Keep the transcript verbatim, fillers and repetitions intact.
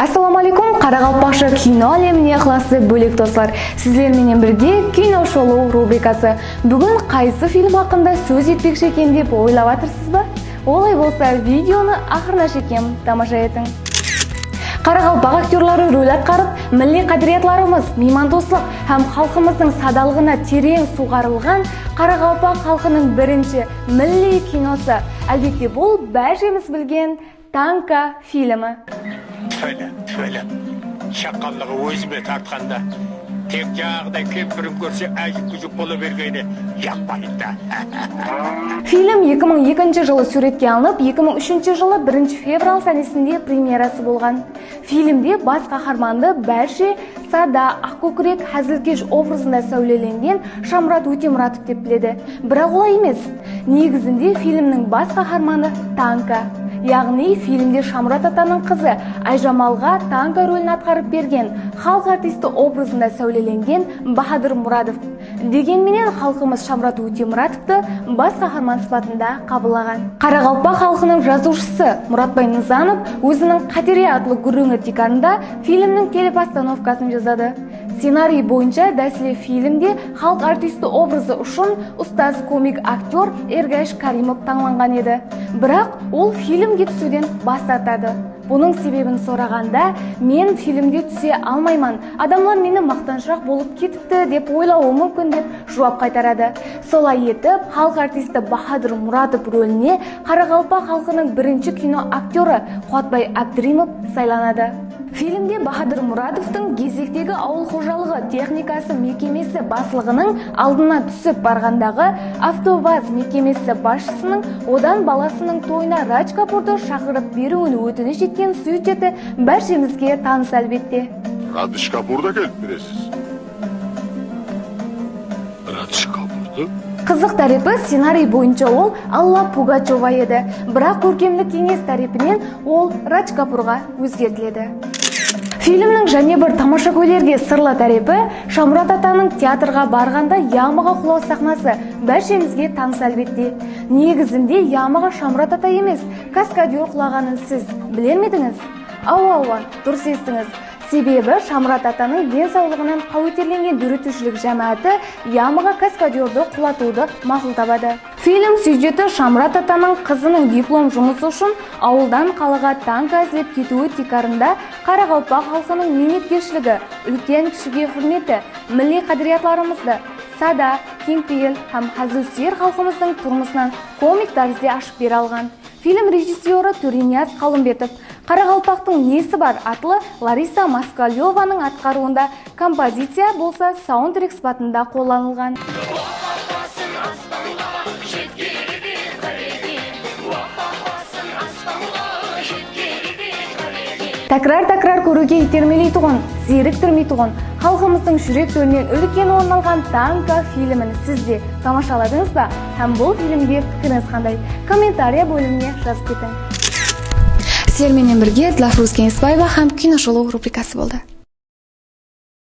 Assalawma aleykum, qaraqalpaqsha kino álemine ıqlası bólek doslar. Sizler menen birge Kino Sholuw rubrikası. Búgin qaysı film haqqında sóz etpekshi eken dep oylap atırsız ba? Olay bolsa, videonı aqırına shekem tamasha etiń. Qaraqalpaq aktyorları rol atqarıp, milliy qádiriyatlarımız, miymandoslıq hám xalqımızdıń sadalıǵına tereń suwǵarılǵan qaraqalpaq xalqınıń birinshi milliy kinosı. Álbette, bul bárshemiz bilgen Tanka filmi. Tüpeli, tüpeli. Shaqqanlıǵı ózime tartqanda, tek jaǵıday kempirin kórse, ájik-gújik bola bergeni jaqpaydı da. Film eki mıń ekinshi jılı súwretke alınıp, eki mıń úshinshi jılı birinshi fevral sánesinde premyerası bolǵan. Filmde bas qaharmandı bárshe sada, aq kókirek, házilkesh obrazında sáwlelengen Shamurat Ótemuratov dep biledi. Biraq olay emes. Negizinde filmniń bas qaharmanı Tanka, yaǵnıy filmde Shamurat atanıń qızı Ayjamalǵa Tanka rolin atqarıp bergen xalıq artisti obrazında sáwlelengen Bahadır Muradov. Degen menen, xalqımız Shamurat Ótemuratovtı bas qaharman sıpatında qabıllaǵan. Qaraqalpaq xalqınıń jazıwshısı Muratbay Nızanov óziniń Qátere atlı gúrrińi tiykarında filmniń telepostanovkasın jazadı. Scenariy boyınsha dáslep filmde xalıq artisti obrazı ushın ustaz komik aktyor Ergash Karimov tańlanǵan edi. Biraq ol filmge túsiwden bas tartadı. Bunıń sebebin soraǵanda, "Men filmde túse almayman, adamlar meni maqtanshaq bolıp ketipti dep oylawı múmkin", dep juwap qaytaradı. Solay etip, xalıq artisti Bahadır Muratov roline qaraqalpaq xalqınıń birinshi kino aktyorı Quwatbay Ábdirimov saylanadı. Filmde Bahadır Muratovtıń gezektegi awıl xojalıǵı texnikası mekemesi baslıǵınıń aldına túsip barǵandaǵı Avtovaz mekemesi basshısınıń odan balasınıń toyına Raj Kapurdı shaqırıp beriwin ótinish etken syujeti bárshemizge tanıs, álbette. Raj Kapurdı ákelip beresiz. Raj Kapurdı? Qızıq tárepi, scenariy boyınsha ol Alla Pugacheva edi, biraq kórkemlik keńes tárepinen ol Raj Kapurǵa ózgertiledi. Filmniń jáne bir tamashagóylerge sırlı tárepi, Shamurat atanıń teatrǵa barǵanda yamaǵa qulaw saxnası bárshemizge tanıs, álbette. Negizinde yamaǵa Shamurat ata emes, kaskadyor qulaǵanın siz bilermedińiz? Awa, awa, durıs esitińiz. Sebebi Shamurat atanıń densawlıǵınan qáweterlengen dóretiwshilik jámááti yamaǵa kaskadyordı qulatıwdı maqul tabadı. Film syujeti Shamurat atanıń qızınıń diplom jumısı ushın awıldan qalaǵa tanka izlep ketiwi tiykarında qaraqalpaq xalqınıń miynetkeshiligi, úlken-kishige húrmeti, milliy qádiriyatlarımızdı, sada, keńpeyil hám házilsúyer xalqımızdıń turmısınan komik tárizde ashıp bere alǵan. Film rejissyorı Tóreniyaz Qalımbetov "Qaraqalpaqtıń nesi bar?" atlı Larisa Moskalevanıń atqarıwında, kompoziciya bolsa saundtrek sıpatında qollanılǵan. Tákirar-tákirar kóriwge iytermeleytuǵın, zeriktirmeytuǵın, xalqımızdıń júrek tórinen úlken orın alǵan Tanka filmin siz de tamashaladıńız ba? Hám bul filmge pikirińiz qanday? Kommentariya bólimine jazıp ketiń. Sizler menen birge Dilafruz Keńesbaeva hám Kino Sholuw rubrikası boldı.